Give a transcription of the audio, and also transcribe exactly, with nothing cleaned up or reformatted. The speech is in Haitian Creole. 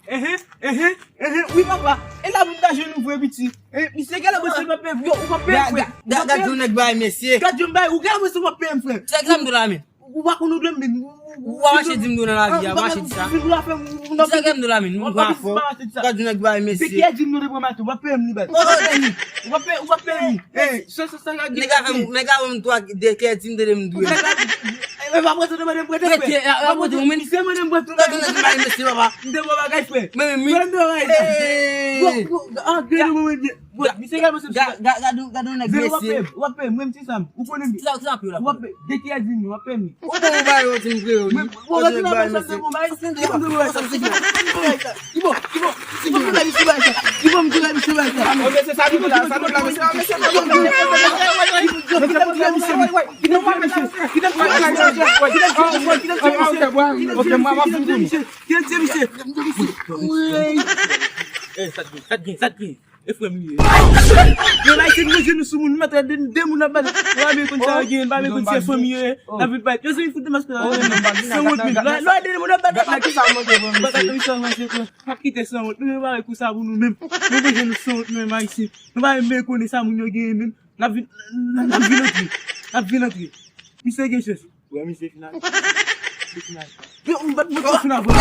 Enhen, enhen, enhen, wi papa. E la pou m ta jwenn ou vre piti. E, misye, gade mwen, se pa peye m. Yo, ou pa peye m, frè. Gad, gad yon nèg bay mesye. Gad yon bay, ou gade mwen, se pa peye m, frè. Se egzanp de la men. Ou pa konn ou de men. Ou pa mache di m do nan lavi a, ou pa mache di sa. Ou pa fè m, ou nan. Sa gen m do la men, ou pa fò. Gad yon nèg bay mesye. Se ki a di m nou de pran mato, ou pa peye m li bay. Ou pa peye m li. Ou pa peye, ou pa peye m li. Ey, se, se sa ka gen. Nèg a fè m, nèg a fè m twa de kè di m de m dwe. E pa prete, mande m prete, frè. Misye mande m prete. Gad yon nèg bay mesye, papa. M te bon bagay, frè. Men, men, men. Mwen m te bagay. Ey. Bon, bon, ah, gade mwen, mwen. Bon, misye gade mwen se. Gad yon nèg mesye. W ap peye m, w ap peye m, mwen m ti Sam. Ou konnen m. Ti Sam, ti Sam, w ap peye m. W ap peye m. De kè di m, w ap peye m. Ou bon, ou bay, ou di m frè, wi. Bon, gade la, mwen sa bon bay. Ki bon, ki bon, ki bon. Ki bon, ki bon. Ki bon, m di la, misye bay sa. Ki bon, m di la, misye bay sa. Bon, mesye, sa nou la, sa nou la, mesye, mesye. Ki bon, ki bon, misye. Ki bon, ki bon, misye. Ki bon, ki bon, misye. Ki bon, ki bon, misye. Ki bon, ki bon, misye. Ki bon, ki bon, misye. Ey, sa t gen, sa t gen, sa t gen. E frè m li ye. Yo, la, se nou je nou sou moun, nou mèt de, de moun ap bat. Ou pa byen konn sa yo gen, pa byen konn se fanmi yo ye. N ap vin bat. Yo, se fout de mas la. San wont, men. La, la, de moun ap bat. Bat la, ki sa manke, bon, bat la, mesye. Wi, sa manke, frè. Pa kite san wont. Nou pa wè kou sa pou nou menm. Nou je nou san wont, nou menm, Ayisyen. Nou pa menm konnen sa moun yo genyen menm. N ap vin, n ap vin antre. N ap vin antre. Misye gen chans. Wè, misye final. Misye final. Yo, m bat mwen tou final, vre.